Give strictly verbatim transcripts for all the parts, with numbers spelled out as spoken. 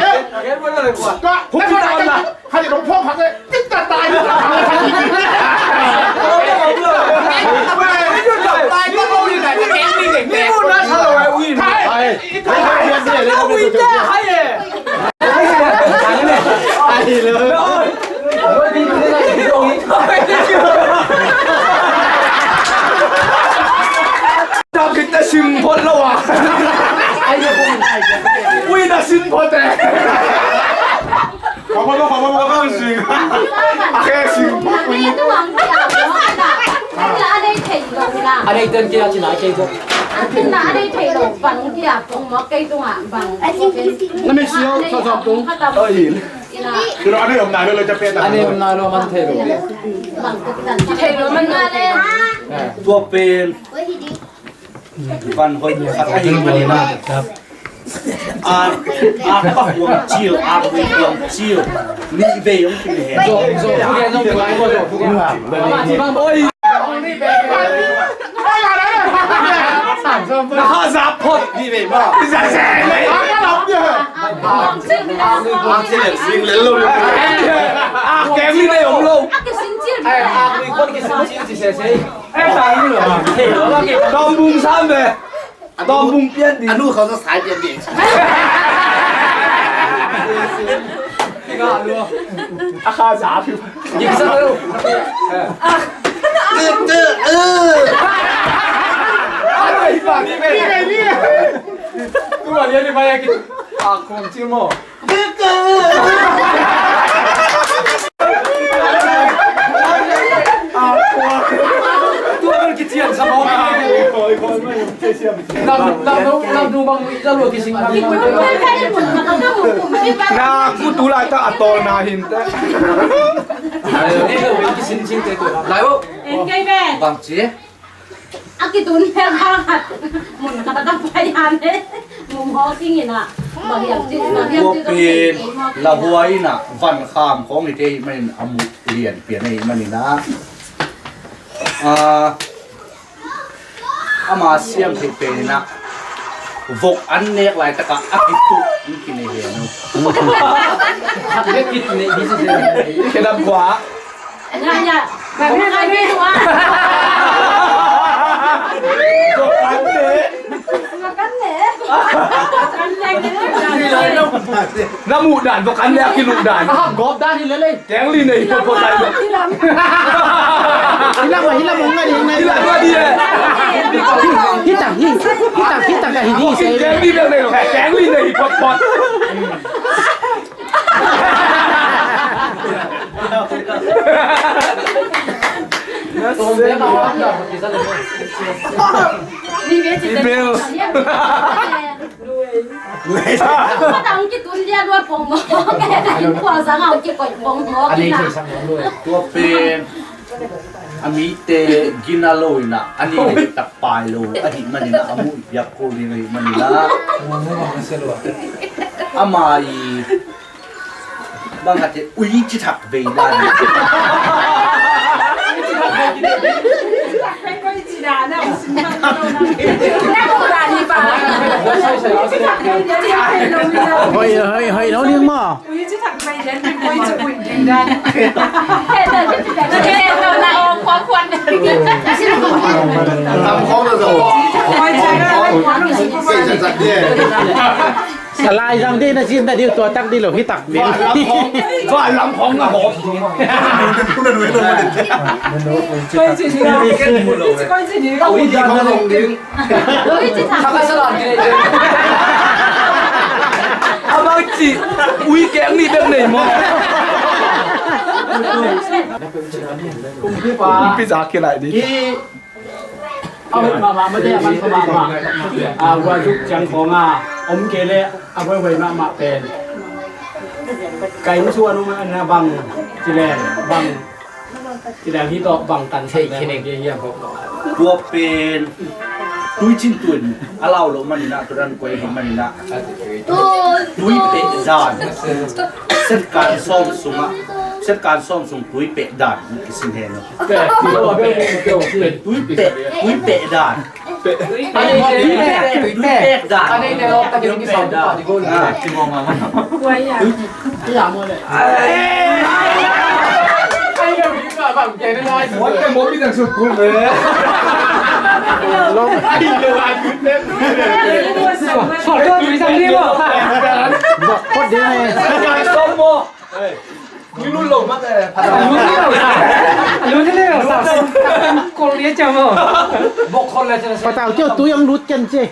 เฮ้ย ก็ ผมไม่ได้นะ ใครจะหลวงพ่อพักเลย ติดตาตาย Takit na simpot lo ah. Uy, na simpot eh. Kamu lo, kamu lo, kamu sing. Ake simpot uy. A nei ten kia cina kei ko. A nei thei lo bang kia kong mo kei tung ah bang. Na mi siau sa sa tung. Oi. Kiro a nei om nai lo le ja pe ta. A nei om nai lo man thei lo. Thei lo man na le. Tua pen van hoih khat ahi manin ah, a pakuang cil, a kuang cil nih vei hong kim hen. Oi. Na ha za phot nih vei ma. Za za. Ang cil lel lo. Ang cil lel lo. Ang cil lel lo. Ang cil lel lo. Dawmbung sam ve. Dawmbung pian ding. A nu khawng sa sai pian ding. A kha za piu. Ding sa lo. Te te. Ai ba ni ve. Ni ve ni. Tu ba ni ni ba ya ki. A khawng cil maw. Na kutu lai ta a tawlna hin te. Lai bo. Bang ci. A kitun hel khat mun khat a pai han e. Mun hawk ing in a. Tua pen lahuai in a van kham khawng hi te ahih manin a muh lian pian ahih manin a. Ama siam theih pen in a vok an nek laitak a a kituh in kinei hen uh. Khat bek kinei ding si se. Kedam khua. Nya, nya. Ba mi ba mi tua. Kan ne. Kan ne. Na muh dan, kan ne a kiluh dan. Aha, gawp dan hi lel ei. Teng li nei phot phot lai. Hi lam, hi lam, hi lam, hi lam. Hi lam, hi lam. Hi tang, hi. Hi tang, hi tang ka hi ni se. Teng li nei lo. Teng li nei phot phot. Tua pen a mite gina lo in a, a ni tak pai lo ahih manin a, a muh biak ko ding ahih manin a, ama i bang khat te ui ci thak vei dan. Hoih, hoih, hoih lo ding maw. A laizang dih na cin na dih tua tak dih lo hi tak dih. Tua lam khong a hawm dih. Abang ci ui keng ni bek nei maw. Kumpi za kilai dih. A hoih mahmah mate a man pha mahmah. A, guai zuk ciang khawng a om kei leh a guaihuai mahmah pen ka inn sung a nu a na bang ci leng bang ci leng hi tawh bang tan thei khin eng kei hiam. Tua pen tuicin tun a lau lo manin a, turan kuai hi manin a. Tui peh dan. Setkan sawm sungah, setkan sawm sung tui peh dan kisim hen uh. Tui peh, tui peh dan. Patau ciau tu yang lut kan ci.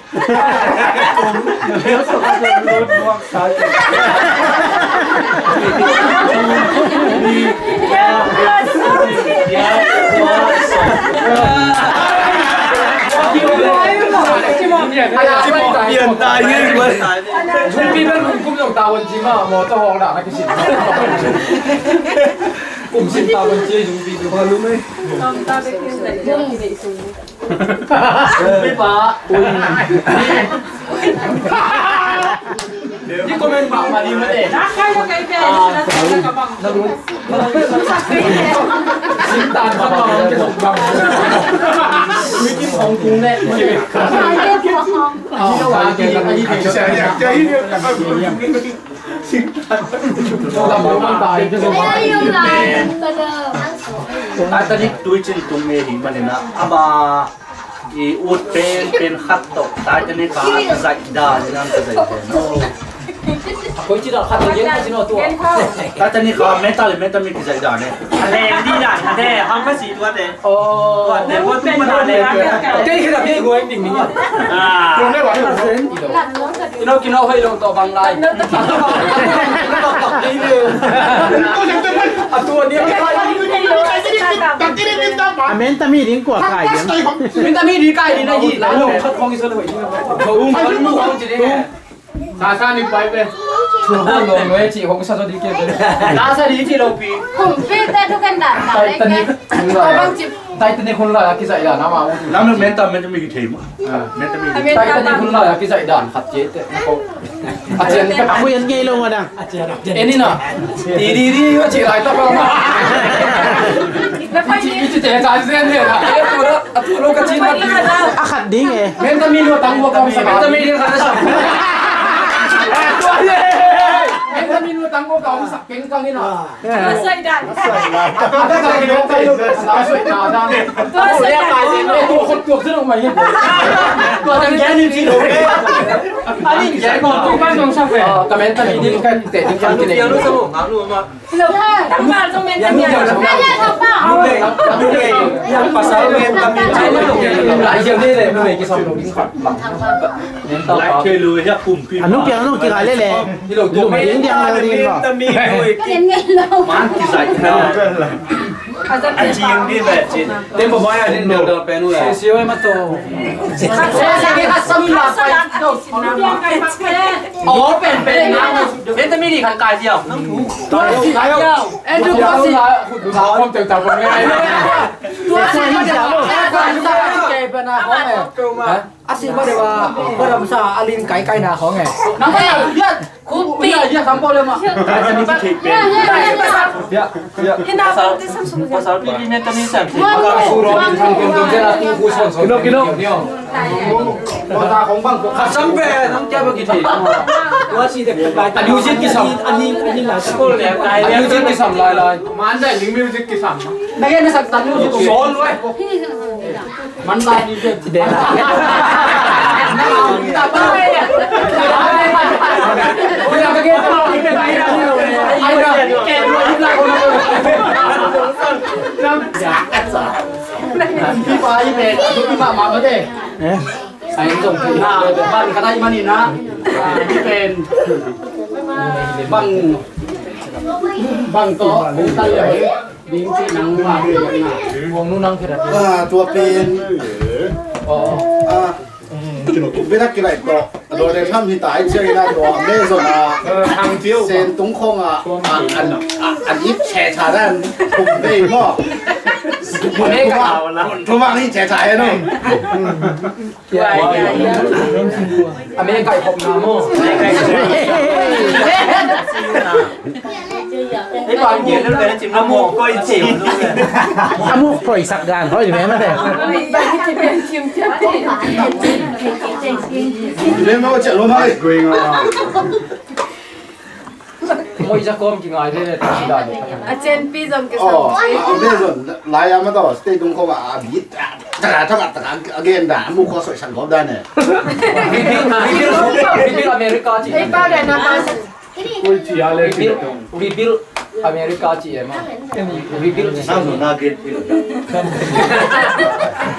Titanic tui cin tung ngei hi manin ah, ama i ut pen pen khat tawh Titanic kha zaih dan in an ka zaih pen. Titanic kha menta le menta mi kizaih dan e. Leng di dan a de, hang ka si tua de. Tua de, tua tu mana le. Kei khita kei guai ding ni. Ah. Ino kino hoi lo to bang lai. Atua ni. A menta mi ding kua kai ding. Menta mi ding kai ding na hi. Sa sa ni pai pe. Tua lo lo e ci hong sa so di ke pe. Na sa di ci lo pi. Hong pi te tu kan dan. Titanic. Titanic hun la ki zai dan ama. Lam menta menta mi ki thei ma. Menta mi. Titanic hun la ki zai dan khat ci te. A cian a kuyan ngei lo ma dang. Eni na. Di di di wa ci lai ta pa ma. Ci ci te ta zen ne na. E tu la. A tu lo ka cin a ding. A khat ding e. Menta mi lo tang bo ka sa. Menta mi lo tang bo ka sa. Keng kang ina. Sai dan. Ka ka ka ki lo ka lo. Sai dan. Tu sai dan. Tu khot tu zero mai. Tu dan gen ni ci lo. Ani gen ko tu ban dong sa fe. Ka menta mi ni ka te ni ka ni. Pasal menta mi. Anu piang anu kira lele. Menta mi. Man ki zai na. A cing di ve cin. Tempo baya din dal dal penu ya. Sio ema to. Sio ema to. Aw, pen, pen, na. Pen, ta mi di kan kai diau. Tua si diau. Eh, tu tua si. Kom teu tau kom ngai. Tua si diau. Eh, tua si diau. Ke pen na kom eh. Ha? A si ma de wa. Ba dam sa a lin kai kai na kom eh. Nang ba ya. Kupi. Ya, ya, sampo le ma. Ya, ya, ya. Ya, ya. Pasal pi pi menta mi sam. Kino, kino. Khat sam pe, nang cia ba kiti. A music kisam. A music kisam lai lai. Man dai ning music kisam. Nage na sak tan music. Sol wai. Man lai ni de. Pi pa i pe, pi pa ma ma de. Ai zong pi na, ban ka dai mani na. Pi pen. Bang, bang to, bang tal ya. Ding ci nang ma. Wong nu nang kira. Ah, tua pen. Oh. Ah. Bina kilai to. Donald Trump hi tai ciang ina to. Amazon a. Sen tung khong a. An, an, an ip che cha dan. Kum bei mo. Tum ang hi che cha no. America i khop na mo. Ei bang gen lo le, cim a mu koi cim. A mu koi sak gan hoi di me ma de. Le ma cem lo ma. Moi za kom ki ngai de le ta da de. A cen pi zong ke sa. Oh, a be zon lai a ma to, stay dong ko ba a bit. Ta ta ta ta again da, mu ko soi san ko da ne. Rebuild, rebuild, rebuild America ci. Ei pa da na pa. Ui, ci a le ci. Rebuild, rebuild America ci e ma. Rebuild ci. Nang na gen pil.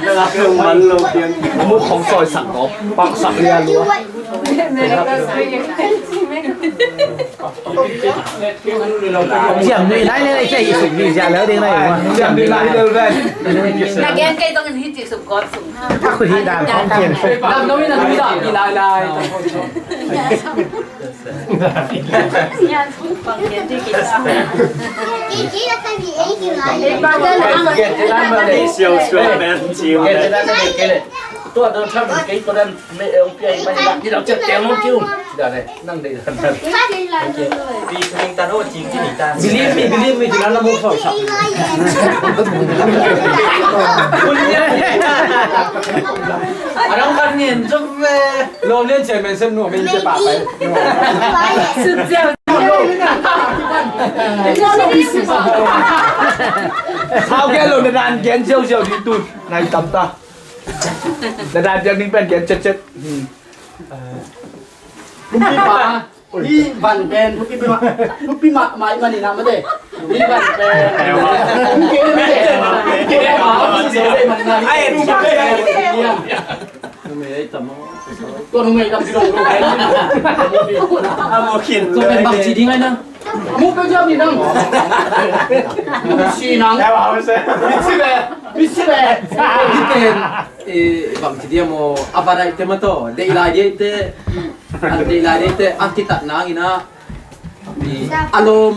Na la ke man lo pian. Mu khong soi sak ko. Pak sak lia lua. Siam nui lai le le ke i suk nui sia le ding lai. Siam nui lai le le. Na gen ke dong hi ci suk got suk. Ka khu hi dan khong kian suk. Dam no mi na nui da i lai lai. Believe me, believe me, ci na na mu soi sak. A dang kan ngen zom ve. Lawm lian chairman sem nuam in te pah pai. Sut ziau. Khau gen lo na dan gen ziauziau ding tun. Nai tam ta. Na dan piak ding pen gen cetcet. Hi van pen thupi mah, thupi mah mai mani na mate. Hi van pen. Thupi mah mai mani na. Ai, thupi mah. Tua nung ei tam si dong. Amo khin. Tua pen bang ci ding ai na. Mu pe jam ni nang. Mu si nang. Mu si be. Mu si be. Mu si be. Eh, bang ci dia mo, a va dai te ma to, dei lai dia te, an dei lai dia te, an kitat nang ina, ni a lom,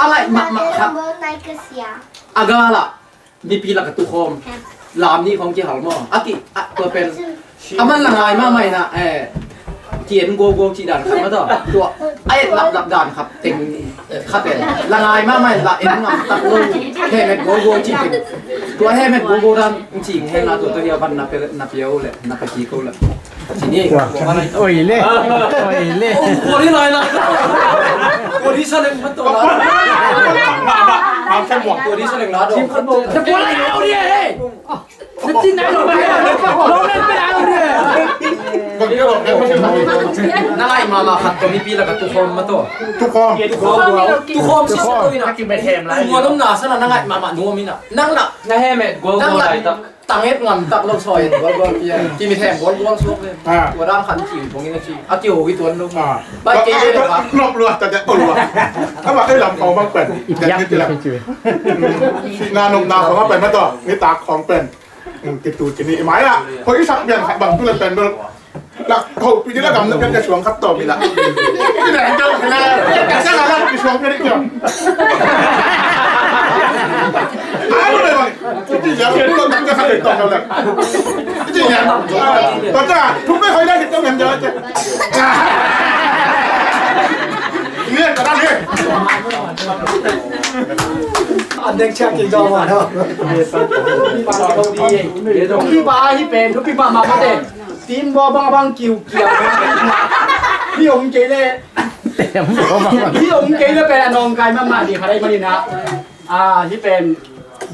a lai mak mak khat, a gala, mipi lak a tukhom, lam ni khong kihal mo, a ki, a tua pen, a man la ngai ma mai na, eh, kien go go ci dan khat ma to, tua, a et lap lap dan khat, teng, khat eh, la ngai ma mai la en ngam tak lo, he met go go ci teng, tua he met go go dan, Cing hen la tua tua hia van na pe, na piau le, na pe ki ko le. Cini. Oi le. Oi le. Oh, kori lai na. Kori sa leng ma to la. Kori sa leng la do. Kori lai au dia he. Cing na lo ma. Lo na pe au dia. Na lai ma ma khat to mipi lak a tukhom ma to. Tukhom. Tukhom. Tukhom si sa to ina. Ki met hem lai. Ngua lom na sa na na ngai ma ma nuam ina. Nang na. Na he met go go lai tak. Tang et ngam tak lo soi et gual gual pia. Ki mit hem gual gual suak le. Ah. Tua dan khan ki pong in a ki. A ki ho ki tuan lo. Ah. Ba ki le ba. Nop lua ta de ko lua. Ama ei lam khong bang pen. Yak ki la. Si na nop na khong pen ma to. Ni tak khong pen. Ki tu ki ni mai a. Ko i sak bian khat bang tu le pen do. Lak, ho, pi di la gam na pian ka suang khat tawm hi la. Pi dang kal hi la. Ka sa la pi suang pian hi kio. Ai lo le bang. Pi di ya pi lo gam ka khat tawm la. Pi di ya. Ba ta, thu pe hoi la ki tawm ngam ja. Ni ka ni. An dek chia ki dawm a. Pi ba hi pen, pi ba ma ma de. Team bawk bang a bang kiukiau. Hih om kei leh. Hih om kei leh pen a nawngkai mahmah ding khat ahih manin ah. Ah, hih pen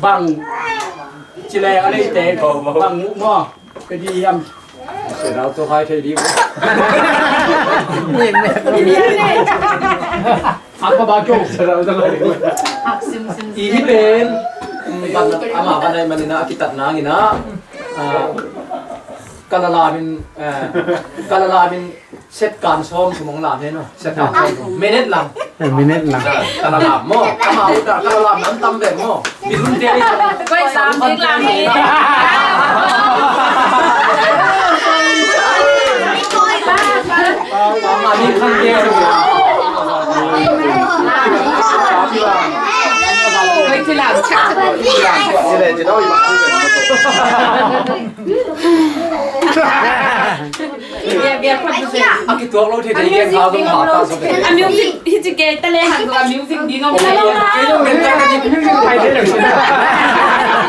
bang ci leng a leite bang muh maw? Pe dih hiam? Sedau tawh hai thei dih. Ak pa ba kyo. Sedau tawh hai dih. Hih pen, mm, ban, amah ban ahih manin ah a kitat nangin ah. Ah, ka la lamin, eh, ka la lamin set kan sawm sum hong lam hen aw. Set kan sawm sum. Minute lang. Eh, minute lang. Ka la lam maw. Ka la lam, ka la lam nan tam ve maw. Mi lun te ni. Koi sam dik lam ni. Ma mi khang te. Koi ti lam. A kituak lo thei thei gen kha zong hau ta zong. A music hi ci kei ta le han ko a music ding om.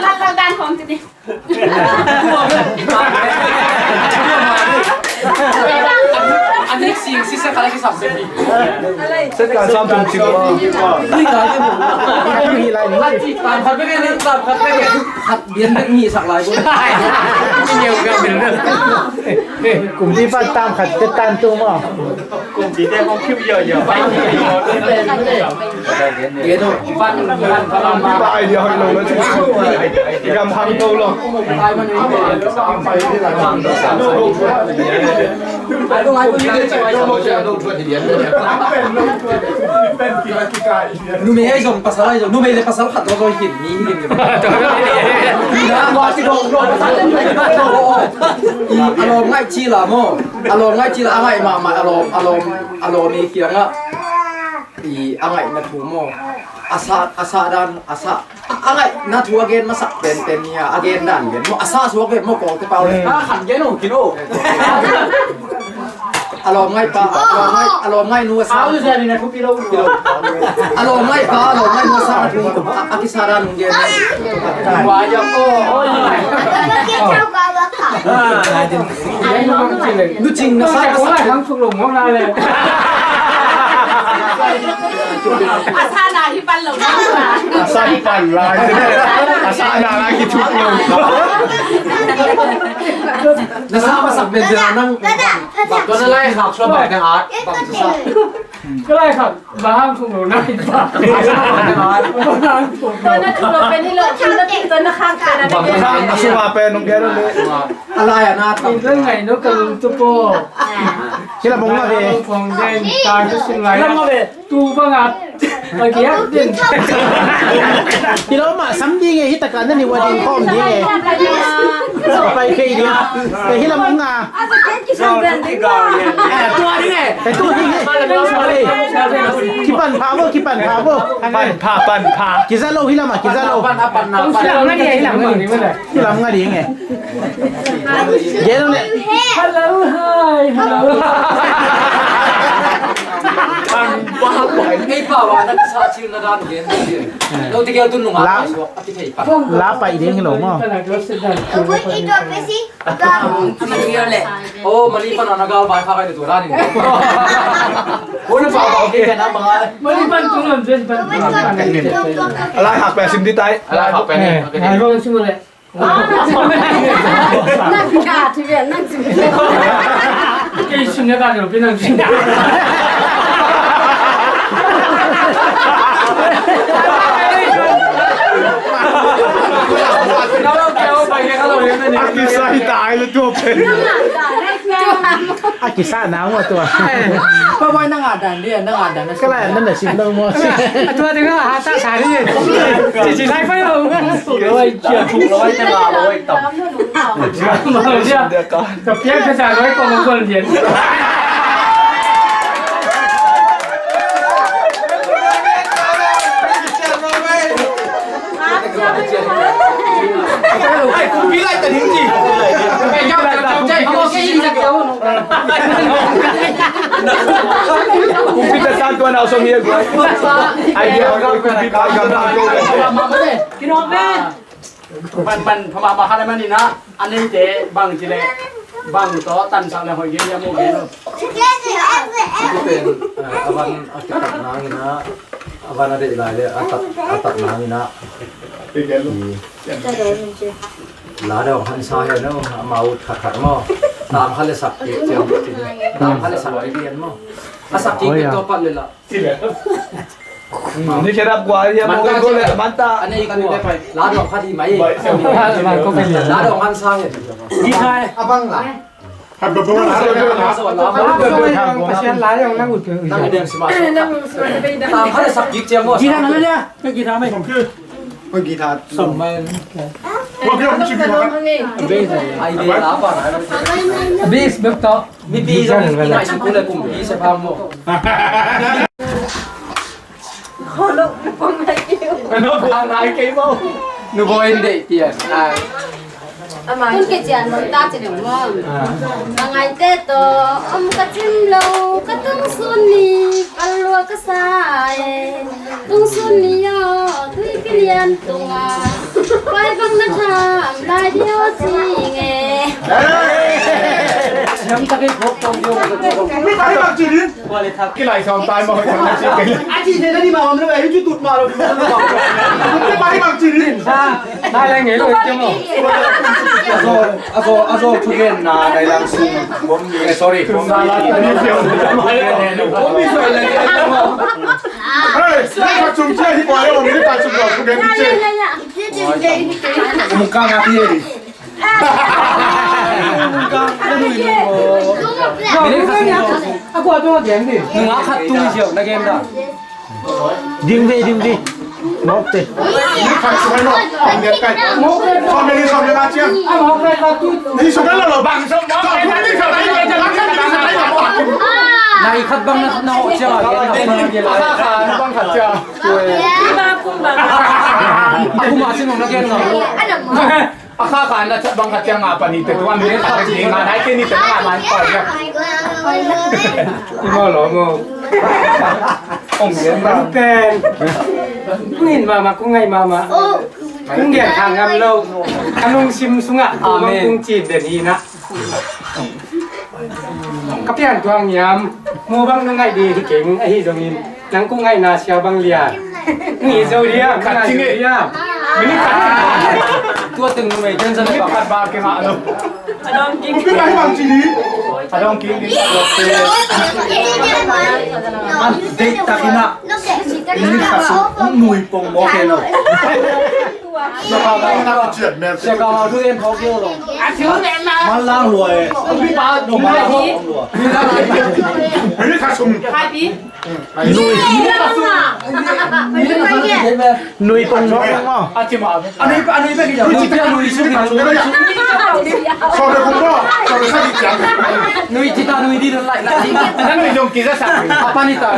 Lan dan khong ci ni. Ani sing si sa kala ki sam se. Set kan sam tung sing. Ni ka ni mo. Ni lai ni. Tam khat be ni tam khat be. Khat bian bek ni sak lai ko. Ni neu ka bian bek. Kumpi pan tam khat te tan tu maw. Kumpi te kong khiu yo yo. Gen o. Pan pan pan. Kumpi pa idea hoi lo lo. Gam hang to lo. Numei ai zong pasal ai zong, numei le pasal khat zong zong hin mi hin. Hi da, wa si dong dong pasal le mi. A lawm ngaih ci la maw. A lawm ngaih ci la, a ngaih mahmah, a lawm, a lawm, a lawm i kiangah. I a ngaihna thu maw. A sa, a sa dan, a sa. A ngaihna thu a gen masak penpen ni a, a gen dan gen maw, a sa suak ve maw, kawlte pau le. A khan gen o, kin o. A lawm ngaih pa, a lawm ngaih, a lawm ngaih nu a sa. Au, zia ni na thupi lo. A lawm ngaih pa, a lawm ngaih nu a sa na thu. A, a kisa dan gen. Wa ya ko. Nu cing na sa, na sa. A sa na hi pan lo na. A sa hi pan lai. A sa na lai ki thuk lo. Na sa masak pen pen nang. Bak ko na lai khak sua bak na at. Bak sa. Ka lai khak ba hang thuk lo na hi pa. Ko na thuk lo pen hi lo, thuk lo pen na khak pen na. Bak na khak na sua pen nung kero le. A lai a na tam. Ngai no ka lung tu po. Kila mong ma ve. Kong den ta ka sin lai. Kila mong ma ve. Tu bang a. Agi a den. Kila ma sam ding e, hi ta ka na ni wa ding kom ding e. Pai kei ding. Kila mong a. A tua ding e. Tua ding e. Kipan pha bo, kipan pha bo. Pan pha, pan pha. Kiza lo, hi la ma, kiza lo. Pan, pan, pan. Hi lam nga ding e. Gen lo le. Hello, hi, hello. Ei pa wa na sa chiu na dan gen. Lo ti gel tu nung a. La pai ding lo mo. Oh, mali pan ana gal vai kha kai tu dan in. Oh, na pa pa ke na ma. Mali pan tu ngon jen pan. Ala hak pe sim di tai. Ala hak pe ni. Nang ka thi ve, nang thi ve. Kei sin na ka lo pi nang sin. A kisai tai lo tua pen. A kisa na mo tua. Pa boy nang adan dia, nang adan. Kala nang na sim lo mo. Tua dia ha ta sa ni. Ci ci lai pa lo. Loi, cia, loi, cia, loi, tam. Ka piang ka sa loi, ko mo ko lien. Ai, kumpi lai ta ding ci. Ai, yau, yau, yau, yau, yau. Kumpi ta san tua nau song ye guai. Ai, yau, yau, kumpi pa gam na. Kino pe. Ban ban thama ma khala mani na, anei te bang ci le, bang to tan sak le hoi ge ya mo ge lo. Pen, eh, avan a kitat nang ina, avan a dei lai le, a tat, a tat nang ina. I, la dong han sa he no, ama ut khat khat mo. Tam kha le sak ki, tam kha le sak ki mo. A sak ki to pat le la. Ni khe dap gua ya mo ko le manta. Ane ko le pai. La dong kha di mai. La dong han sa he. Di khai. Abang la. Pasian la dong nang ut. Nang dem sima. Tam kha le sak ki mo. Di khai na le. Ka guitar mai. Ko guitar. Som mai. Ai de la pa. Bass bek to. Mi pi zong i ngai sukul le kum pi se pha mo. Ko lo pong ngai ki. Ko lo pong ngai ki mo. Nu boy in dei pian. Ai. Tun kician mong ta ci ding mong. Ka ngaite tawh om ka cim lo, ka tungsun ni kal lua ka sa e. Tungsun ni aw tui pilian tunga, pai bang na tham lai dia ci nge. Siam takin kok tong yo. Pai bang ci ding. Kilai sawm tai maw, a ci ne na ni maw, maw, maw, maw, maw, maw. Pai bang ci ding. Sa, sa leng ngei lo, ci maw. A zo, a zo, a zo thugen na, nai lang sung. Eh, sorry. Hey, ni khat sung ci hi kua le, ni khat sung thugen ni ci. Mung ka nga ti e di. Nungak khat tung siau na gen da. Ding ve, ding ve. Mawk te. Nai khat bang na, na hawh ciang a gen da. A kum a sin hong na gen ngam lo. A kha kha na chat bang khat ciang a pani te tu a mi khat ding a nai ke ni te na man pa ya. I maw lo maw. Ong gen ba. Pen. Kung in mama, kung ngai mama. Kung gen kha ngam lo. Ka lungsim sungah kung bang kung cin den hi na. Ka pian tuang niam, mu bang na ngaih ding hi keng, ahi zongin nang kong ngaihna sia bang lian. Ngi zo liam, khat ngai zo liam. Minit khat. Tua teng numei ten zan minit khat ba ke ngah lo. Adong king. Pi pai bang ci ni. Adong king. An dek takin ah. Minit khat sung nui pong mo ke lo. Sia Kau Mau thu en thawk kei lo. Man lang lua e. Nui pa dong man lang lua. Nui kha sung. Nui. Nui pong. A ci ma. A nui, a nui pe ki ja. Nui pia nui sung. Nui sung. Nui ci ta nui di don lai lai. Nui jong ki za sa. A pani ta.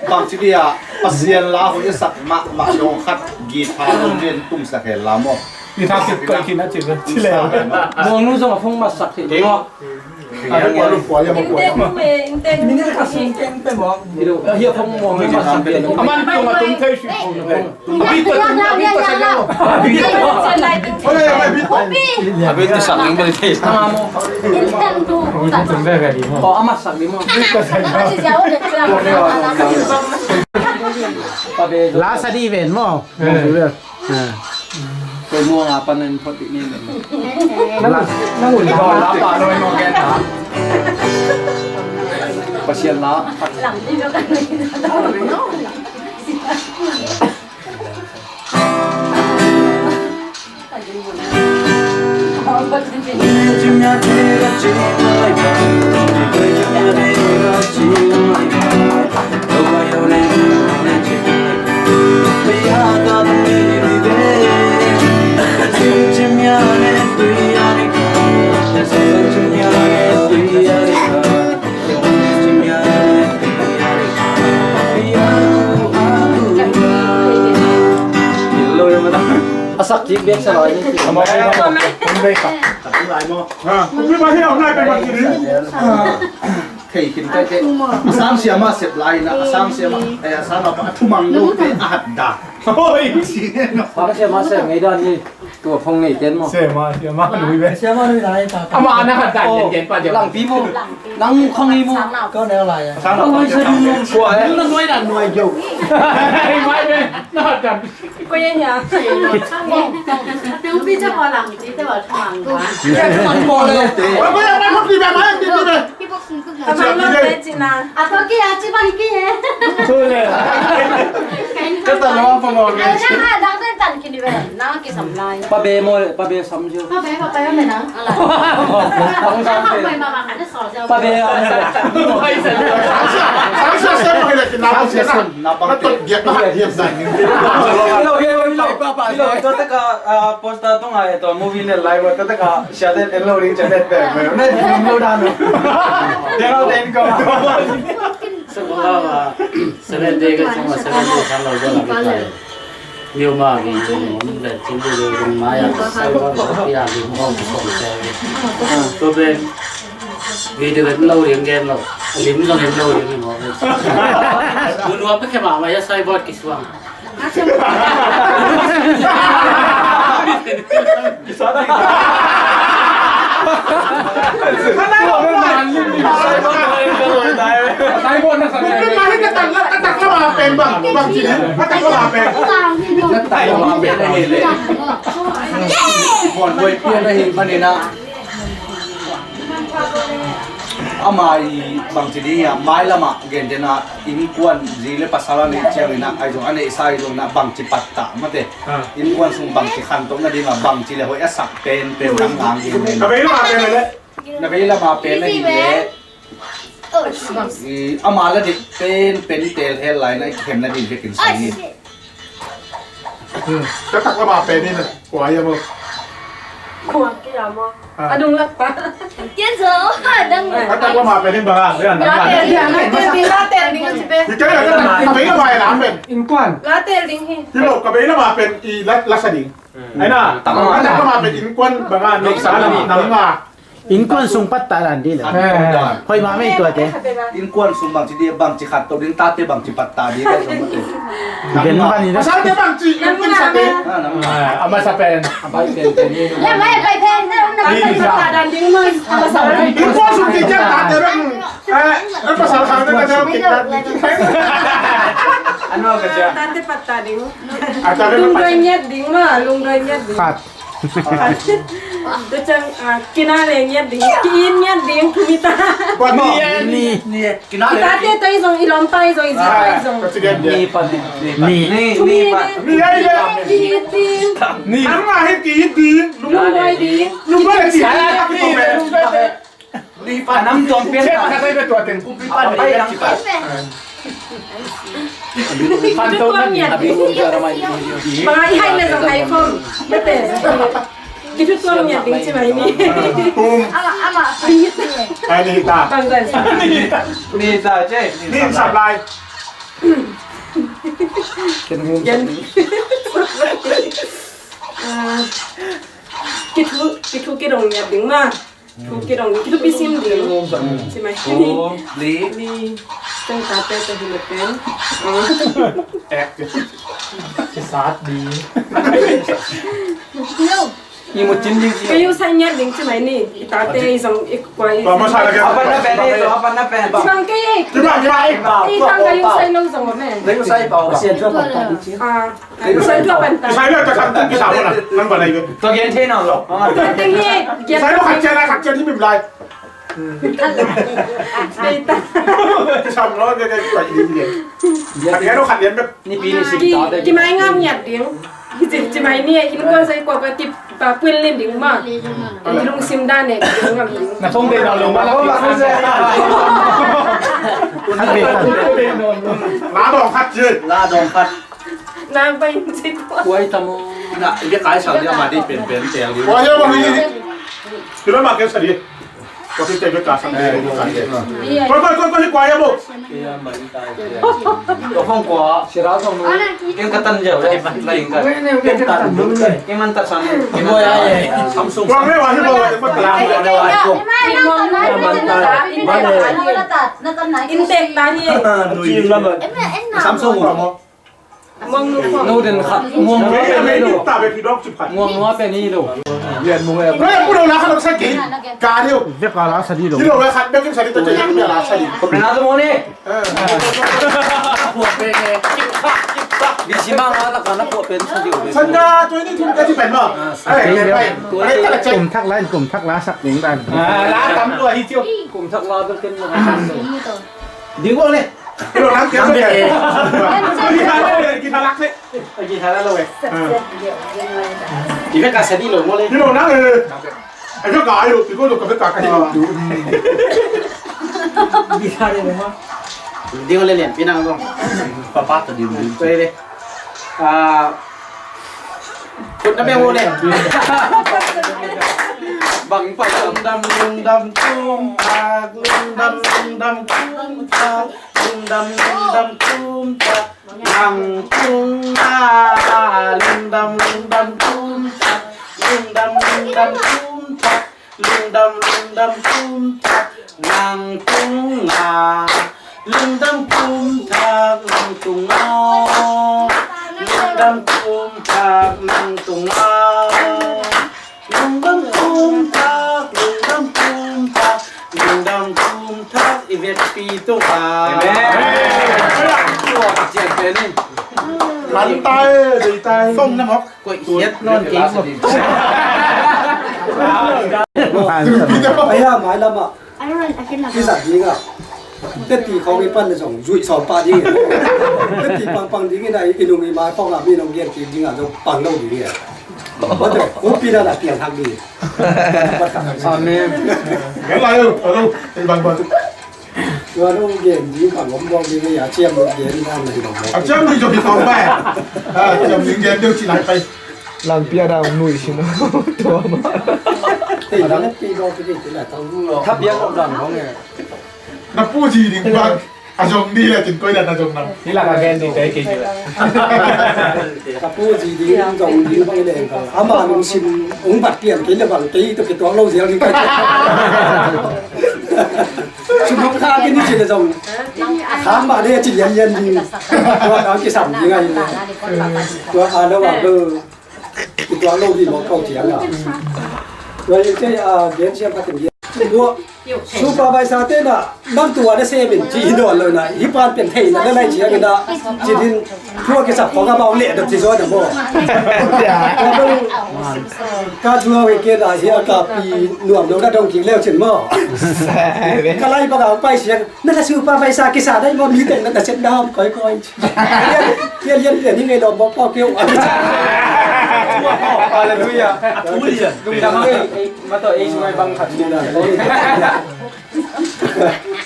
Bangci dia, Pasian la hoih a sak mahmah dong khat guitar hong gen tumsak hen la maw. Guitar kit koih khin a ci ve. Muangnu zong a phone mah sak thei. Minit khat sung keng pe mawk. Hi a phone muang hi mah sa pe. A man tung a tung thei si phone. A bit ta tung, a bit ta sa lo. A bit ta sa ling bali thei. Tung ve ve di mo. Oh, a mah sa di mo. La sa di ven mo. Koi muang a pan in phot dih ni. Nang, nang un la pa loi muang gen ta. Pasian la. A sak cik bek sa lai ni. Thei khin tete. A sang siam a sep lai na, a sang siam a, eh, a sang a pa a thumang lo te a hat da. Oi. Sang siam a sep ngei dan ni. Tua phong nei ten maw? Siama, siama nui ve. Siama nui lai ta. Ama na hat dan gen gen pa dia. Langpi maw? Nang khang hi maw? Kau neu lai a. Sang na. Oi, sa du. Kua eh? Na nuai na nuai yo. Mai ve. Na hat dan. Ko ye nya. Nang pi cha ko lang ti te wa thang. Ya thang ko le. Oi, ko ya na ko pi ba ma pi pi be. Ka bang lo te cina. A to ki a ci bang ki he. Ka ta lo pa mo ke. Ai na ha dang den tan ki ni ve. Na ki sam lai. Pa be mo, pa be sam jo. Pa be pa pa yo me na. Ala. Pa be. Sang sa sem mo le ki na pa sem. Na pa to dia pa dia sa. Lo ye lo pa pa. Lo to ta ka posta to ngai to movie ne live to ta ka. Siate en lo ding, siate en lo ding. Siate en ko. Seven Day ka chang, Seven Day chang lo ding. Ni ma gi ni le chin lo ding ma ya. Sai ba ya gi mo ko se. To be video lo ding gen lo. Lim lo lim lo ding mo. Mun wa pe ke ma ma ya sai bot ki suang. Ama i bangci ding a, mailamah gentehna innkuan zi le pasal a neih ciangin a, ahi zong a neihsa ahi zongin a bangci pattah mate. Innkuan sung bangci khantoh nading a bangci le hoih a sak penpen nang ngang gen. Na vei lamah pen le. Na vei lamah pen le hi le. Ama la deih penpen tel hel lai na i khem nading vekin sai ni. Ka tak lamah pen in a kua hiam aw? Kua kia maw? A nung lak pa. Kian zo ha dang. Ka tak lamah pen in bang a. Late ding, late ding ci be. Hi kei a ka tak ka vei lamah pen. Innkuan. Late ding hi. Hi lo ka vei lamah pen i la sa ding. Ai na. Ka tak lamah pen innkuan bang a neihsa lam nang a. Innkuan sung pattah dan dih lo. Hoih mah mei tuate. Innkuan sung bangci dih, bangci khat to ding, tate bangci pattah dih. Pasalte bangci, innkuan sate. A masa pen. Innkuan sung kikiat tate bang. Pasal khang te ka deuh kikiat. Tate pattah ding. Lungdoi ngiat ding mah, lungdoi ngiat ding. Khat. Tua ciang, ah, kina le ngiat ding, ki-it ngiat ding, thumita. Ni, ni, ni. Kina le. Ki tate tawh i zong, i lawmpa i zong, i zipa i zong. Ni pa, ni, ni pa. Ni. Ni, ni pa. Ni ai le. Ki-it ding. Ni. Ang nga hi ki-it ding. Lungdoi ding. Lungdoi ding. Ni pa. Anam tuam pian. Siapa kata itu tuatin? Kumpi pan. Kitutuam ngiat ding. Bang a i hai le zong hai khom. Bete. Kitutuam ngiat ding ci mai ni. Tum. Ama, ama. Ai ni ta. Bang zan. Ni ta ce. Ni sap lai. Ken. Ah, kitu, kitu kidong ngiat ding ma. Thu kidong, kithupi sim ding. Ci mai. Li. Li. Teng tate te hi le pen. Ek. Ci sat ding. Ni mu cin ding. Ka yu sai ngiat ding ci mai ni. I tate i zong i kua i. Apa na pen ni, apa na pen. Ci bang ke. Ci bang ke. I tang ka yu sai lo zong me. Ka yu sai pau. Sian tua pa pa ni ci. Ah. Sai tua pan ta. Sai tua pan ta. Sai tua pan ta. Nan ba lai tua. Tua gen thei nawn lo. Tua teng hi. Sai tua khat cian lai, khat cian hi mim lai. Dei ta. Sam lo, dei, dei, dei, dei. Khat cian lo, khat cian lo. Ni pi ni sim ta. Ki, ki mai ngam ngiat ding. Ki ci, ci mai ni, innkuan sai kua ka tip. Pa pun len ding ma. Lungsim dan ne ding ma. Na phong dei na lo ma la. Khat dei khat. La dong khat ci. La dong khat. Na bai ci kua. Kuai tamo. Na, ibe kai sang dia ma di pen pen tel di. Kuai ya ma ni. Kira ma ke sa di. Ko ti te be ka sang di. Ko ko ko ko kuai ya bo. Ko phong kua. Sira song nu. Ken ka tan jau lai lai ka. Ken tan. Ken man ta san. Ken mo ya ye. Samsung. Ko me wa hi bo wa ko ta. Intek ta hi. Samsung mo. No den khat muang nua pen hi lo. Muang nua pen hi lo. Lian mung e. Rai pun lo la khat lo sa kei. Ka deu. Vek a la sa di lo. Di lo la khat bek in sa di ta cai la sa di. Ko pen a to mo ni. Di si ma nga la ka na ko pen sa di. Sanda twenty two ka di pen ma. Ai, pai. Kum thak la, kum thak la sak ding dan. La tam lo hi tiu. Kum thak la bek ken ma. Ding ko le. Kilo nang kia. Nang bek e. Kita lak le. Kita lak lo e. Kita ka sa di lo mo le. Kilo nang e. Ai ka ai lo, piko lo ka ka ka. Kita le mo. Ding le lian pinang lo. Papa ta di mo. Ko le. Ah. Kut na beng mo le. Bang pa lungdam lungdam kum tak, lungdam lungdam kum tak, lungdam lungdam kum tak, nang tung na, lungdam lungdam kum tak, lungdam lungdam kum tak. Lungdam lungdam kum tak nang tung a, lungdam kum tak nang tung a, lungdam kum tak nang tung a, lungdam kum tak, lungdam kum tak, lungdam kum tak i vekpi tung a. Amen. Tua ka cian pen in. Lan tai, dei tai. Song na mok. Koih hiat nawn kei maw? Aya, mailam ah kizat ding ah, teti khawng i pan le zong zuih sawm pah ding hi. Teti pangpang ding in ah, i nung i mai khawng ah mi nong gen kik ding ah zong pang lo ding hi. Mate, kupi na na piang hak ding. Amen. Tua nong gen ding bang om bawk ding a, a ciam nong gen in a, na hi bang bawk. A ciam nong zong hi tawm pai. A ciam nong gen deuh ci lai pai. Lampi a dang nui sin a. Tua ma. Hei, dang pi bawk ding ci lai tawm. Thap biak om dang bawk nge. Na pu ci ding bang. A zong ding le cin koi dan a zong nang. Hi lak a gen ding te kei ci lai. Ka pu ci ding zong ding bang i leng ka. Ama lungsim ong bat pian kei le bang kei tawh kituak lo ziau ding ka. Sum hong kha kei ni ci le zong. Kham mah le ci lianlian ding. Tua ka kisam ding a hi. Tua a lo a lo. Kituak lo ding mawk ko ciang a. Tua in kei a gen siam ka tin gen. Tua. Supervisor te na, nang tua na sem in ci hi dawn lo na, hi pan pen thei na na nai ciang in na, ci din, tua kisap khawng a bau leh dok ci zaw na maw. Ka zuau hi ke na hi a ka pi nuam lo na dong kik leu cin maw. Ka lai bang a pai siang, na ka supervisor kisa dai maw mi teng na na set na hom koi koi. Lian lian lian hi ngei lo maw pau keu. Hallelujah. Lungdam ei. Mataw, ei sung ai bang khat ni.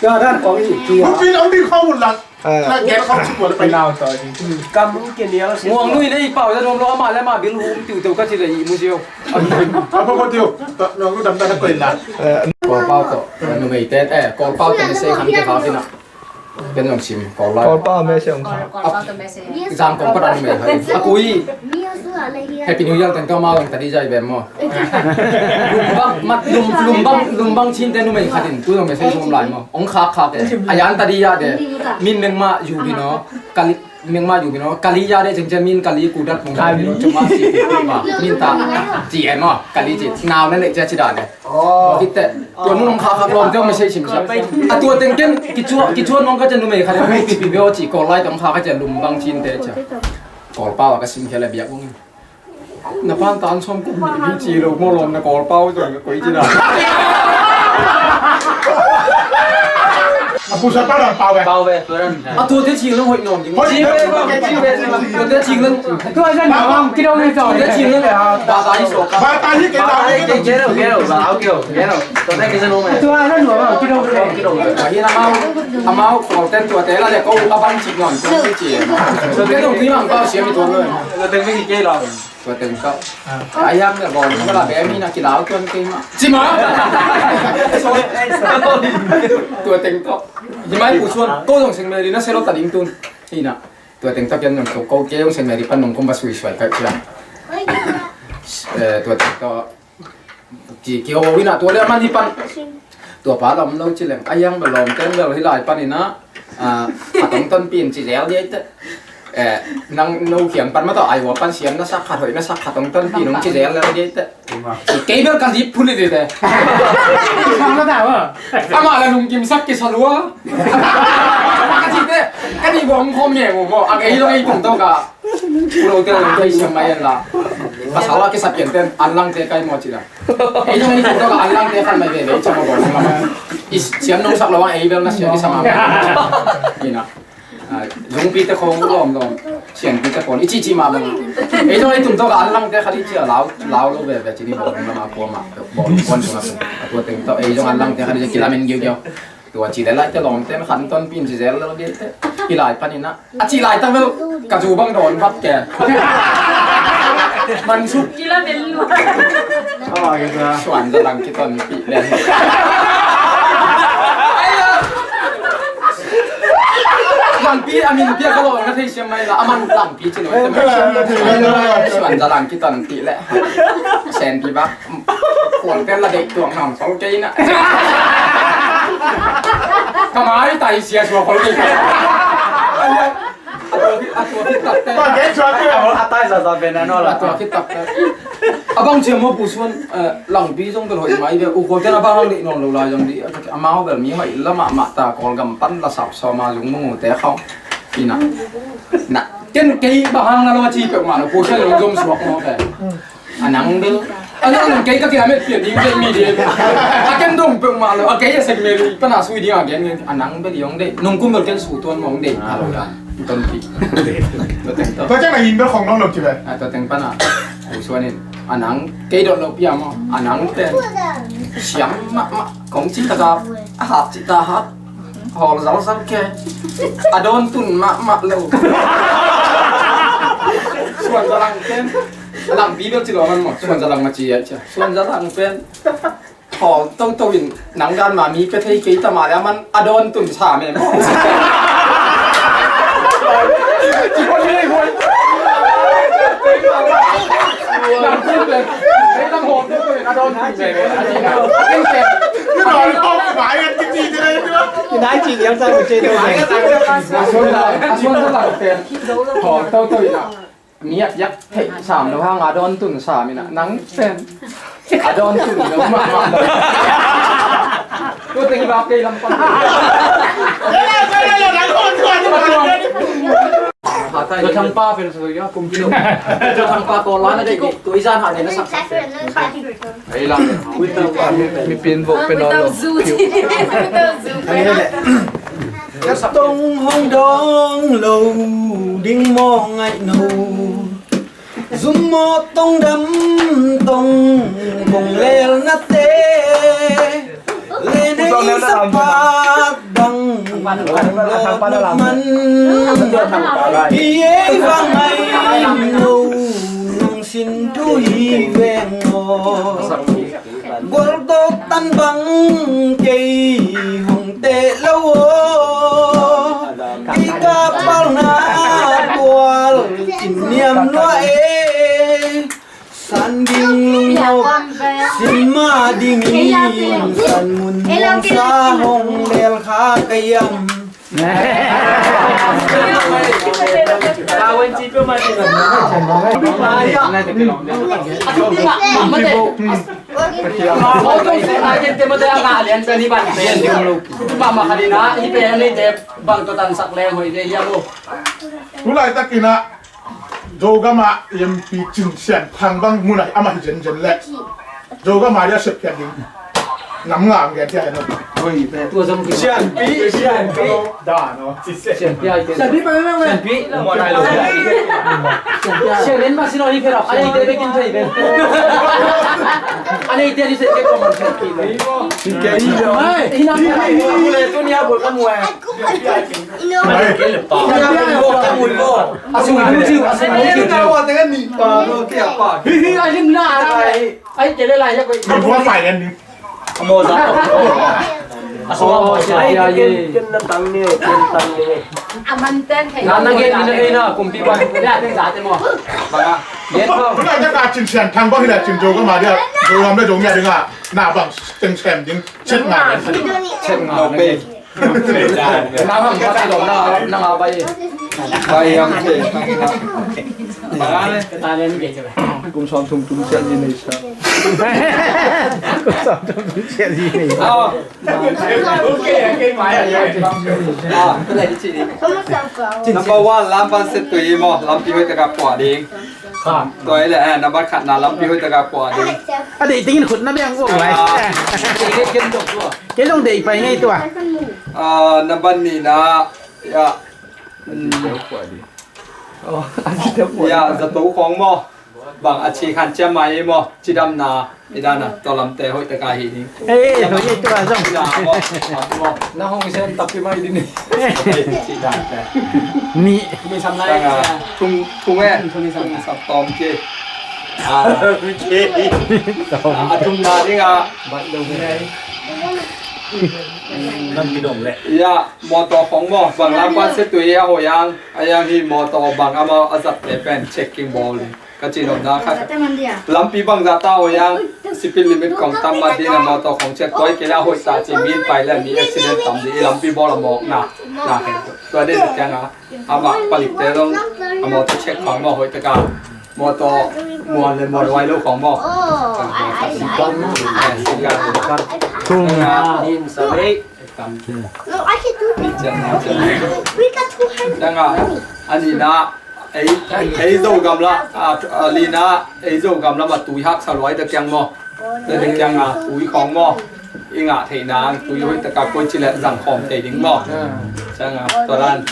Tua dan khawng i tua. Lungpin ang di khawng un lang. Eh. Lang gen khawng sung wal pai. Nau taw di. Kam ke nial si. Muang nui nei pau da nuam lo ama le ama bil hum tiu tiu ka ci le i mu sio. Apa ko tiu. Ta nuam lu dam da na koi la. Eh. Kol pau to. Numei te, eh, kol pau te ne se kham ke ha kina. Ken zong sim, Kawl lai. Kawlpau message hong kha. Kawlpau tawh message. Zangkong padan mei hai. A kui. Happy New Year teng ka ma zong tadi zai bem maw. Lumbang, mat, lum, lumbang, lumbang chin te numei khat in tu zong message hong lai maw. Hong khak khak e. A yan tadi ya de. Min meng ma yu bi no. Kali meng ma yu bi no. Kali ya de ceng ceng min kali kudat mong kali no. Cuma si kudat ma. Min ta. Ci e maw. Kali ci. Nau na ne ci ci da de. Tua khit teh tua nun hong khak khak lawmte hong message sim sia. A tua teng ken kicuan, kicuan nong ka cian numei khat in hong pipi bia aw cih Kawl lai teng hong khak ka cian lumbang cinte cia. Kawlpau a ka sim khia le biak ung in. Na pan tan sawm kum hi ci lo maw lawm na Kawlpau zong ka koi ci na. A pusa pa dan pau ve. Pau ve, tua dan. A tuate cing leng hoih nuam ding. Hoih nuam ding. Tuate cing leng. Tua zan nuam kidong hi tawh. Tuate cing leng. Bata hi sawk. Bata hi kei ta. Kei kei lo, kei lo, ba au kei lo, kei lo. Tuate kei zan nuam. Tua zan nuam kidong hi. Kidong. Ahi na mau, amau Kawlten tuate la le ko a bang cik nuam tuate ci. Tuate dong tui mang pau siam i tuan lo. Tuate mi kei lo. Tua teng tawh. A hiam le bawl ka la be mi na kilau tuan kei mah. Ci mah. Tua teng tawh. Hi mai pu suan ko zong Saint Mary na selo ta ding tun. Hi na. Tua teng tawh kian zong ko kei zong Saint Mary pan nong kum ba sui suai ka cia. Eh, tua teng tawh. Ki, ki ho ina tua le man hi pan. Tua pa lam lo ci leng. A hiam ba lawm teng bel hi lai pan ina. Ah, a tong ton pin ci zel dia ite. Eh, nang no kiang pan mah tawh ai hua pan siam na sak khat hoih na sak khat hong tonpih nong ci zel le dei teh. Kei bel ka lip phun i dei teh. Amah la lungkim sak kisa lua. Ka ci teh, ka nih bawm khawm nge uh maw. A kei zong ei tung tawh ka. Pu lo te zong kei siam mai en la. Pasal a kisa pian ten an lang te kai maw ci la. Ei zong ei tung tawh ka an lang te khan mai ve ve i cam a bawm khawm. I siam nong sak lo a ei bel na siam kisa ma. Ina. Ah, zungpi te khong lawm lawm, sianpi te khong i ci ci mah bang. Ei zong ei tum tawh ka an lang te khat i ci a lau, lau lo ve ve ci ni bawm lama kua mah, bawm kuan sung a tua teng tawh ei zong an lang te khat i ci kilamen giugiau. Tua ci le lai te lawm ten khan tonpih in ci zel lo dei te. I lai panin ah, a ci lai tak bel ka zu bang dawn vat ke. Man suk. Kilamen lua. Suan za lang kitonpih le. Langpi a min piak a lawh na thei siam mai la, a man langpi ci lo. Suan za lang kitonpih le. Senpi bak. Khual pen la deih tuak nam sol kei na. Ka mai tai sia sua khol kei. A tua khit, a tua khit tak te. Pa gen sua te. A tai sa sa pen a no la. A tua khit tak te. A bang cia maw Pu Suan, eh, langpi zong bel hoih mai ve. U khual pen a bang hang deih nawn lo lai zong dih. A mau bel mi hoih la mahmah ta Kawlgam pan la sap sawm a zung mung u te khawng. Ina. Na. Ken kei bang hang na lo a ci peuhmah lo Pu Suan zong zom suak maw ve. A nang bel. A nang nang kei ka kilamet pian ding kei mi ding. A ken dong peuhmah lo. A kei a sek meri pana sui ding a gen ngen. A nang bel i ong dei. Nong kum bel ken su tuan mong dei. A lo ya. Ton pi. Tua teng to. Tua ciang na inn bel khong nong lo ci bel. A tua teng pana. Pu Suan in. A nang kei dot lo pia maw. A nang pen. Siam mahmah. Kong ci ta ka. A hap ci ta hap. Hawl zalzal ke. A dawn tun mahmah lo. Suan zalang pen. Langpi bel ci lo man maw. Suan zalang ma ci ai cia. Suan zalang pen. Hawl toto in nang dan ma mi pe thei kei ta ma le man a dawn tun sa me maw. Ci ko ni huai. Langpi pen. Ei nang hawl toto in a dawn tun me. Ni nai ci liang sa mu ce do. A suan la, a suan la pen. Hawl toto in a. Mi a piak thei sam lo hang a dawn tun sam in a nang pen. A dawn tun lo ma ma lo. Ko teng i bak kei lam pan. Tua thang pa pen so ya kum kilo. Tua thang pa ko la na dei tua i zan ha dei na sak sak pen. Ei la. Mi pin vok pen on lo. Ka tong hong dong lo ding mawng ngaih no. Zum maw tong dam tong kong lel na te. Le nei sa pat dang kong lo man. Hi ei vang ai no nong sin thu hi veng maw. Gualdo tan bang kei hong teh lo aw. Kei ka palna tual cin niam lua e. San ding lungnop sin ma ding in san mun mong sa hong lel kha ka yam. Tulaitak in ah Zogam ah M P Cin Sian Thang bang mun ah amah hi zenzen leh Zogam ah dia sep khiat ding. Nam nga ang gen tia no. Oi, pe. Tua zong ki Sian Pi, Sian Pi. Da no. Sian Pi ai pe. Sian Pi pa me me. Sian Pi. Mo nai lo. Sian Pi ai. Sian Pi. Sian Pi ma sino hi pe lo. Ai te be kin thei be. Ai te ni se ke ko man Sian Pi. Ke i lo. Ai, ina. Mu le tu ni a bol ka mu ai. Sian Pi ai. Sian Pi ai. Ka mu lo. A sung mu jiu, a sung mu jiu. Ka wa te ni pa no ke pa. Hi hi ai lim na. Ai. Ai, kei le lai hiak ko. Mi buat pai den ni. A maw za. A sung a maw za. Ai, ken, ken na tang ni, ken tang ni. A man ten thei. Na, na gen ni na gen na, kumpi ban. Ya, ten za te maw. Ba nga. Gen ko. Tuna ja ka Cin Sian Thang bang hi la Cin Zogam ah dia. Zogam le Zogam ah ding a. Na bang teng sem ding. Chet nga. Chet nga. No pay. Na bang ba ti lo na, na nga ba ye. Bai yam te. Kum sawm thum tum ciat ni nei sa. Kum sawm thum tum ciat ni nei sa. Ah. Ah. Number one, lam pan set tui maw, lampi hoih taka puah ding. Tua hi leh, eh, number khatna lampi hoih taka puah ding. A deih tingin khut na biang uh lai. Ah. Kei zong deih pai ngei tua. Ah, number nihna, ya. Hmm. Ya, zato khawng maw. Bang a ci khan ciam mai maw. Cidamna, i dana, tua lamte hoih taka hi ding. Eh, hoih tua zong. Cidam maw. Cidam maw. Na hong sen tapi mai ding ni. Cidam te. Ni. Ni sam lai. Tanga, cia. Thum, thum eh. Thum ni sam. Thum sam tom ci. Ah. Tom. Ah, a thumna ding ah. Bat dong. Nan kidong leh. Ya, mawtaw khawng maw, bang lam pan se tui a hoih ang, a yang hi mawtaw bang amau a zatte pen checking bawl ding. Ka ci nopna khat. Lampi bang zah ta hoih ang, speed limit khawng tam mah ding a mawtaw khawng check tuai kei leh a hoih ta ci min pai leh mi accident tam ding i lampi bawl a mawkna. Na hen. Tua ding ciang a. Amah palikte zong a mawtaw check khawng maw hoih taka. Mawtaw muan le muan wai lo khawng maw. Tung. Nim sa lei. Dang a, a nihna, ei, ei Zogam la, a, a lina, ei Zogam lam a tui haksa luai ta kiang maw. Ta kiang a tui khawng maw. I ngah theihna tui hoih taka koi ci leh zang khawm thei ding maw. Ciang a, tua dan.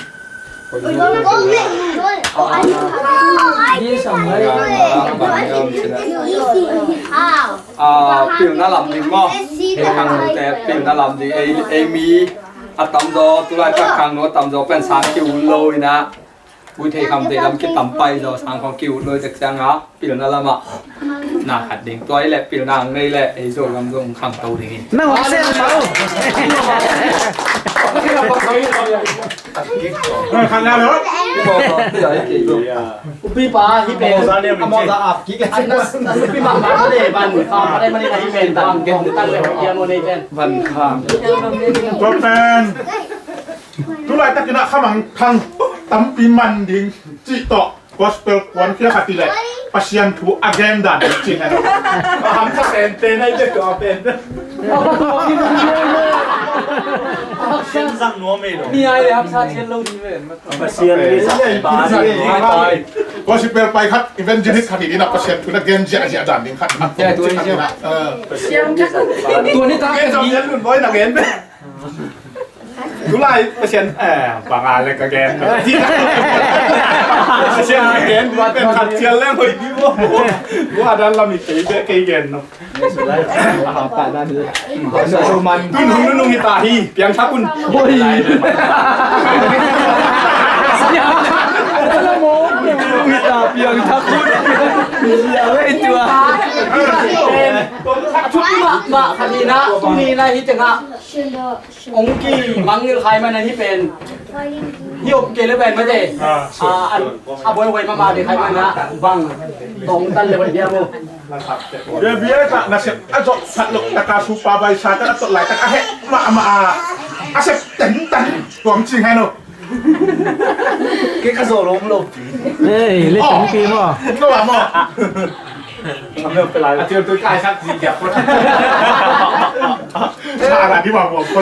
Ah, pilna lam ding maw. Ei khangnote pilna lam ding. Ei, ei mi a tamzaw, tulaitak khangno a tamzaw pen sang ki-ut lo inah. Ui thei kham thei lam kitam pai zaw sang khawng ki-ut lo i tak ciang a. Pilna lamah na khat ding. Tua i leh pilna ang nei leh ei Zogam zong khangto ding hi. Nang hong sem mau. Khan na lo. Upi pa hi pen. A mawza ap kik. An na, na upi mahmah le van kham a le mani na hi pen. Van kham. Tua pen. Tulaitak inah khamang khang tampi man ding cih tawh. Gospel kuankhia khat i leh Pasian thu a gen dan cih hen. A hamsa pen pen ai te tua pen. Pasian zang nuam ei lo. Mi ai le hamsa thian lo ding ven. Pasian mi zang pai. Gospel pai khat evangelist khat i ding a Pasian thu na gen ziahziah dan ding khat. Tua ni ta gen zong gen lun bawi na gen. Tulai Pasian, eh, bang a lek again. Pasian again, pen khat cial leng hoih dih bo. Bo a dan lam i kei beh kei gen no. Tun hong nunung hi ta hi, piang thak un. Oi. Nunung hi ta, piang thak un. Sia wei tua. A thupi mahmah khat hi na, tuni na hi tengah. Ong kimangngilh khai man ahi pen. Hi op kei le pen mate. Ah, a buai huai mahmah ding khai man a bang tong tan le huai bia mu. Bia bia ka nasep a zok phat lok taka supervisor ka a tot lai taka a heh mahmah a. A sep tengteng tuam cing hai no. Kei ka zo lo om lo. Ei, le tengpi mo. Lo a mo. A mel pe lai. A tiu tu kai sak zi kiak ko. Sa la di ma mo ko.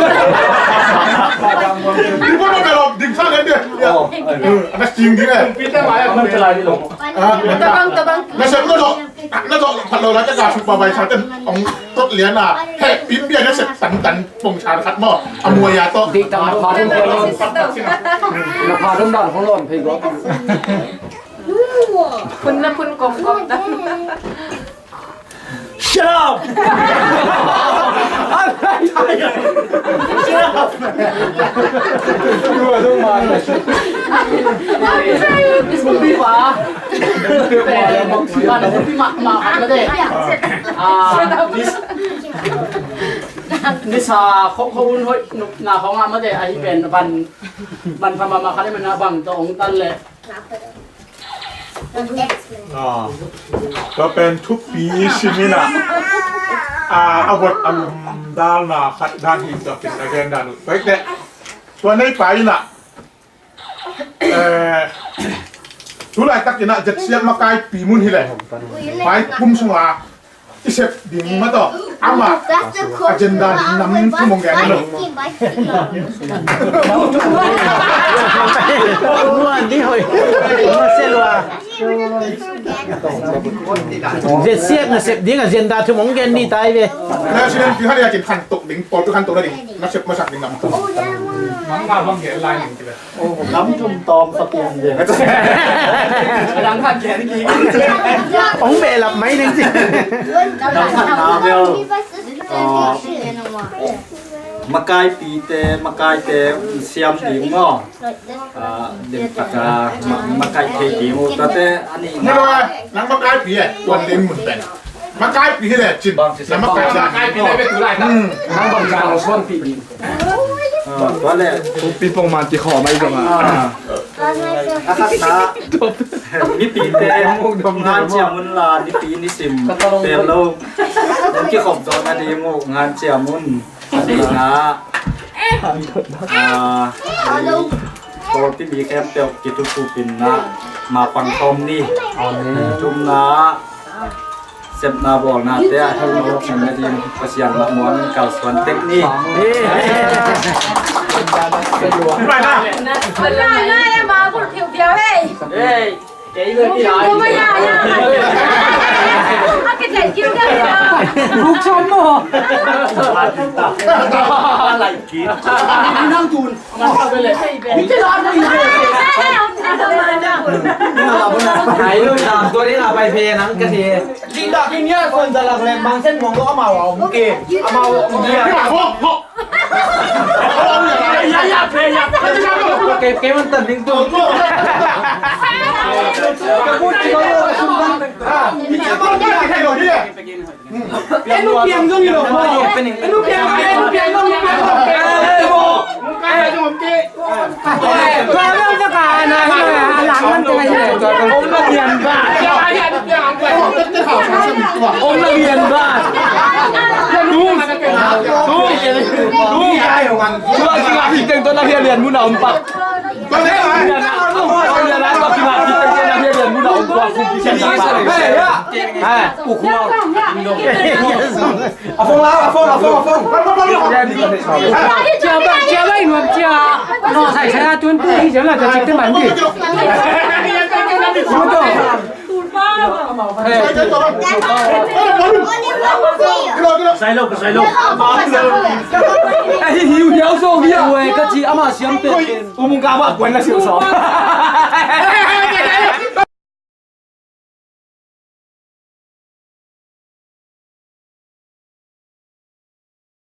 Di ko ma ka lo ding sa le de. A na sing di le. Pi ta ma ya ko pe lai di lo. Tabang, tabang. Na sep lo lo. Na zo pha lo la ka supervisor ten ong tot lian a. He pim bia na sep tan tan. Pongsan khat maw, a muai a tawh. Diktak na pha dum kong lawm. Na pha dum dan kong lawm phei gawp. Phun na phun kong kong dan. Shut up! Shut up! This will be fun. This will be fun. Ah, this Ni sa khok khok un hoih nupna khong ah mate ahi pen van, van pha mahmah khat i man a bang tawh ong tan leh. Ah, tua pen thupi i sim in ah, ah, a vot a lum dalna khat dan hi tua pen a gen dan uh. Tua i teh tua nei pa in ah Eh, tu laitakin ah Z C M makaipi mun hi leh, pai kum sungah i sep ding mah tawh amah agenda nam thu mong gen lo. Muan di hoi. Muan se lua. Z C M na sep ding agenda thu mong gen ni tai ve. President pi hal ya kin khan tok ding, pawl pi khan tok na ding, na sep masak ding nam thu. Mangma bang gen lai ding ti ve. Nam thum tawm sa pian ding. Dang khat gen ki. Ong behlap mai ding ci. Dang khat na bel. Ah, makaipite, makaite siam ding maw. Ah, lim taka ma-, makaih thei ding uh. Tate ani. Nang makaipite tuan lim mun pen. Makaipi hi leh cin. Na makaipite. Nang bang zang lo suan pi ding. Ah, tua leh. Pi pong man ti khawm ai zong ah. A khatna, mipite ngan ciam un la, nipi nisim pen lo. Kikhop zawhna ding uh ngan ciam un. A nihna, ah, pawlpi mi khempeuh kitutup in na mapang khawm ni. Thumna, sepna bawlnate ah hih nawk simna ding Pasian mah muang in kalsuan tek ni. Nang tun. Ai lo, tua ding a pai phe nang ka thei. Ding dak ding ya, son za lak lem bang sen mong lo amau a om ke. Amau a om ke. Ke, ke man tan ding tu. Ka bu ti lo lo ka sum bang. Ha. Enu piang zong i lo mo. Enu piang, enu piang zong, enu piang zong. Om na lian ba. Om na lian ba. Tu, tu, tu. Tua kingak khit teng tua na lian lian mun a om pak. A phong la, a phong, a phong, a phong. Cia ba, cia ba, i nuam cia. No, sai, sai, a tun tu, i cia la, cia cik te man di. Sai lo, sai lo. Hiu, hiu, so, hiu. Ue, ka ci ama siam te. Umung ka ba kuan na siu so.